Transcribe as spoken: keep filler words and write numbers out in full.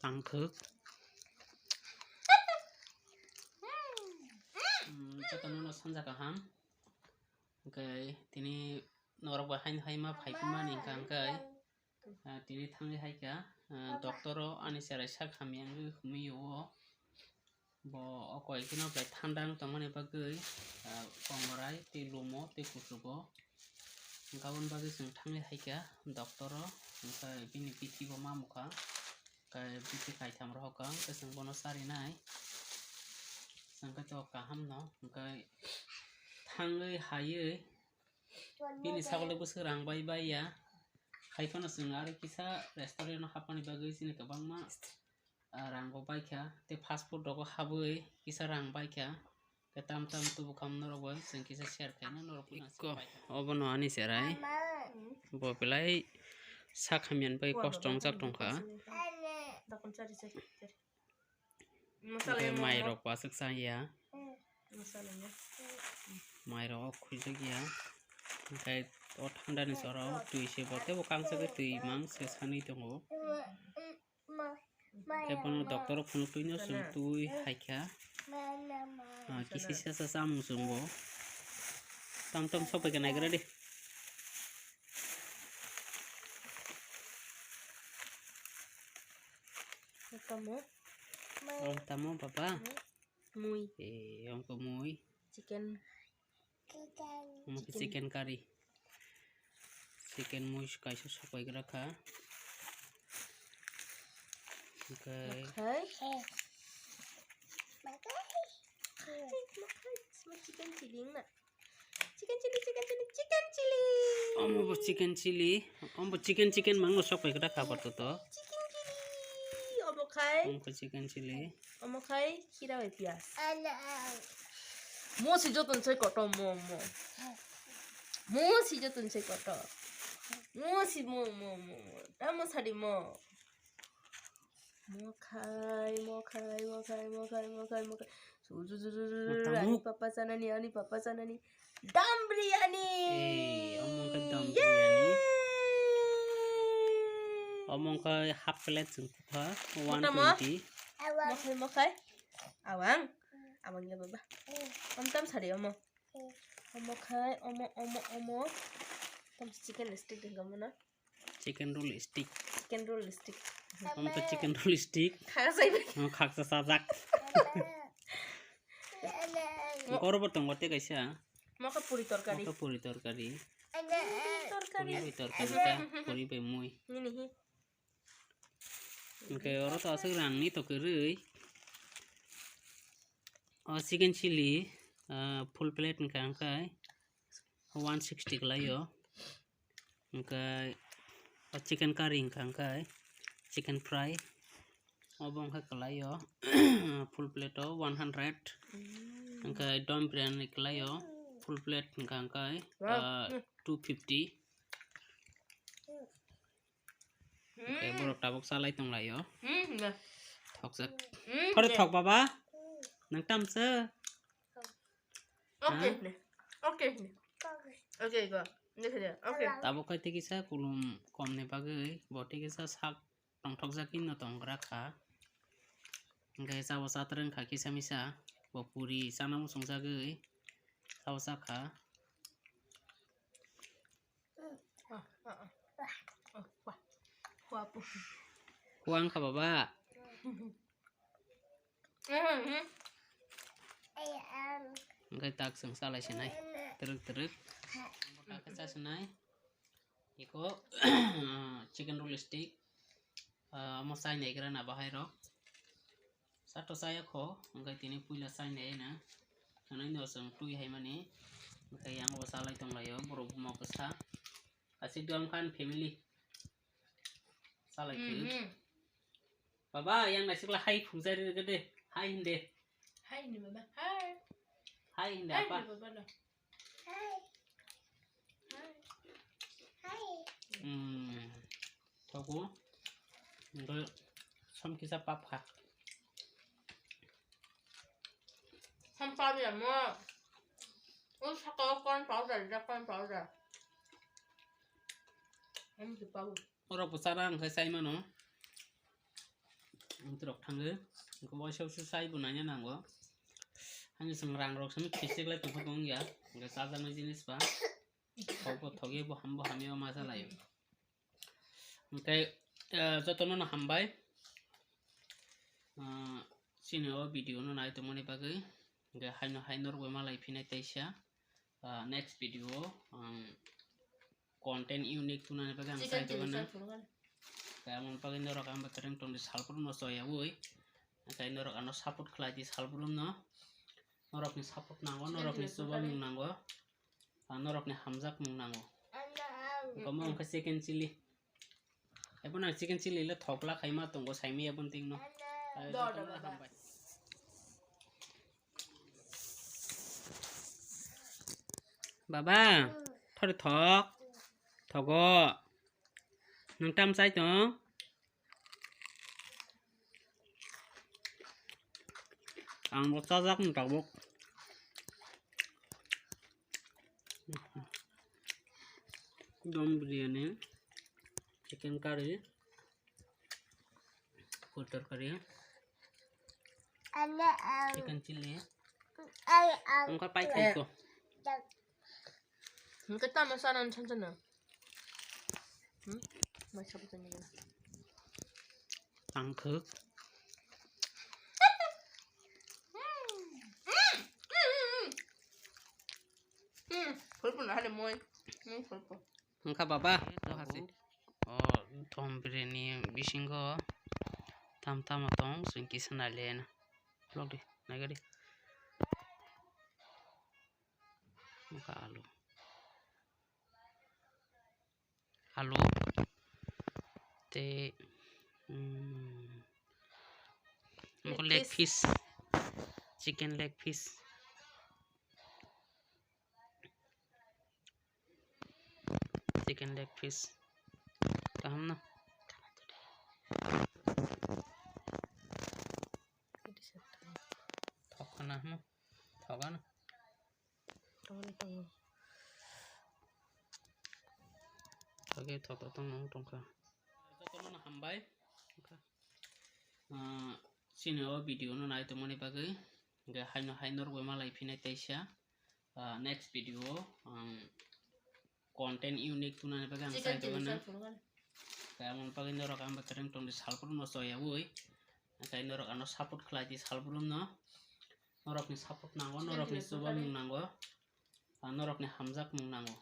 Tangkhwk. Hmm, jotono no sanja kaham. Hwnkhe tini norok bai haino hai ma phai phunmani hwnkha hwnkhe, ah, tini thangwi hai kha, ah, doctor o ani cherai sak hamya wngwi humui o. Bo o koi kheno belai thanda wng tongmani bagwi, ah, komorai tei lumo tei kuchugo. Hwnkhe aboni bagwi chwng thangwi hai kha doctor o, hwnkhe bini bithi bo ma mukha. Khe bithi kaitham rohor kha, hwnkhe chwng bono charinai. Chwng khe to kaham no, hwnkhe thangwi haiwi bini sagole bwswk rang bai bai ya. Hai phano chwng aro kisa restaurant o hapmani bagwi chini kwbangma, ah, rang bo bai kha. Tei fast food rogo habwi kisa rang bai kha. Khe tam tam tubu kham norok bai chwng kisa share khaina norok phano. Obono ani cherai. Bo belai sak hamya bai kosto wngjak tongkha. Hwnkhe mairok aswk cha ya. Mairok o khwilik ya. Hwnkhe o thanda ni jora o twi se bo teibo kangsa khe twi mang se sanwi tongo. Khe bono doctor o phunuk twi no chwng twi hai kha. Ah, kisi sa sa chamung chwng bo. Tam tam sok pai khe naigra de. Tamo. Ang tamo baba. Mui. Eh, ang ko mui. Chicken. Omo khe chicken curry. Chicken mui kaisa sok pai gra kha. Hwnkhe. Khai. Chicken chili wngna. Chicken chili, chicken chili, chicken chili. Omo bo chicken chili. Omo bo chicken, chicken mangno sok pai khe da khabar to to. Chicken chili. Omo khai. Omo khe chicken chili. Omo khai khira bai piyaj. Mo si joto ni sai koto mo, mo. Mo si joto ni sai koto. Mo si mo, mo, mo, mo. Tamo sadi mo. Mo khai, mo khai, mo khai, mo khai, mo khai, mo khai. Su, su, su, su, su, su, ani papa chanani, ani papa chanani. Dum biryani. Eh, omo khe dum biryani. Omo khe half plate chwng kha, one twenty. Mo khai, mo khai. Awang. Awang ya baba. Om tam sari omo. Omo khai, omo, omo, omo. Tam chicken stick dengka mo na. Chicken roll stick. Chicken roll stick. Omo to chicken roll stick. Khaksa sai. Oh, khaksa sajak. Oro bo tongo tei kaisa. Mokha puri torkari. Mokha puri torkari. Puri bai torkari ta, puri bai mui. Nini hi. Hwnkhe oro to aswk rangni to kwrwi. O chicken chili, ah, full plate wngkha hwnkhe one sixty kwlaio. Hwnkhe o chicken curry wngkha hwnkhe chicken fry. Obo wngkha kwlaio full plate o one hundred. Hwnkhe dum biryani kwlaio full plate wngkha hwnkhe, ah, two fifty. Hwnkhe borok tabuk chalai tonglaio. Thokjak. Thore thok baba. Nang tamsa. Okay ne. Okay ne. Okay go. Dekhe de. Okay. Tabuk khai tikisa kulum komni bagwi bo tikisa sak tongthokjak hinno tonggra kha. Hwnkhe chabo chatrwng kha kisa misa. Bo puri chana muchungjagwi chabo chakha. Kuang kha baba. Hwnkhe tak chwng chalai sinai. Twrwk twrwk. Bota khe cha sinai. Iko chicken roll stick. Ah, omo chai naigra na bahai rok. Sato chaya kho, hwnkhe tini puila chai nai na. Hwnwi no chwng twi hai mani. Hwnkhe yang bo chalai tonglaio, borok buma bwsa. Aswk dwam khan family. Chalai khe. Baba, yang naisik la hai phungjari rwgwi de. Hai hinde. Hai hinde baba. Hai. Hai hinde apa? Hai hinde baba no. Hmm. Toku. Hwnkhe som kisa pap kha. Som pap ya mo. O saka o corn powder, da corn powder. Em di pap. Norok bo chana hwnkhe chai mano. Amtwrok thangwi hwnkhe waisa waisa chai bo naina nango. Ani chwng rang rok simi khichik lai tongkha tong ya. Hwnkhe chajaknai jinis ba. Thok bo thok ya bo ham bo ham ya ma cha lai. Hwnkhe, eh, jotono no hambai. Ah, chini o video no nai tongmani bagwi. Hwnkhe haino hai norok bai malai phinai teisa. Ah, next video o ang content unique tunani bagwi ang chai tongmani. Kaya mon bagwi norok ang bakareng tongdi salbrum no choyawi. Hwnkhe norok ano support khlai di salbrum no. Norok ni support nango, norok ni chuba mung nango. Ah, norok ni hamjak mung nango. Omo wngkha chicken chili. Ebo nang chicken chili le thokla khaima tongo saimi ebo tingno. Baba, thori thok. Thogo. Nang tam chai tong? Ang bo chajak ni tabuk. Dum biryani, chicken curry, pul torkari, chicken chili. Ang ka pai khai ko. Hwnkhe tamo sana chan chana. Hmm? Mai sabu tanya gana. Tangkhuk. Hmm, purple na hale moi. Hmm, purple. Hwnkha baba, hasi. O thom biryani bisingo tam tamo tong, chwng kisa nailena. Lok di, naigadi. Mokha alu. Alu. Te, mm, mokha leg piece. Chicken leg piece. Chicken leg piece. Kaham na? Thok khana mo? Thok ano? Thok thok tong nang tongkha. Jotono hambai. Ah, chini o video no nai tongmani bagwi. Hwnkhe haino hai norok bai malai phinai teisa. Ah, next video o ang content unique tunani bagwi ang chai tongmani. Kaya mon bagwi norok ang bakareng tongdi salbrum no choyawi. Hwnkhe norok ano support khlai di salbrum no. Norok ni support nango, norok ni chuba mung nango. Ah, norok ni hamjak mung nango.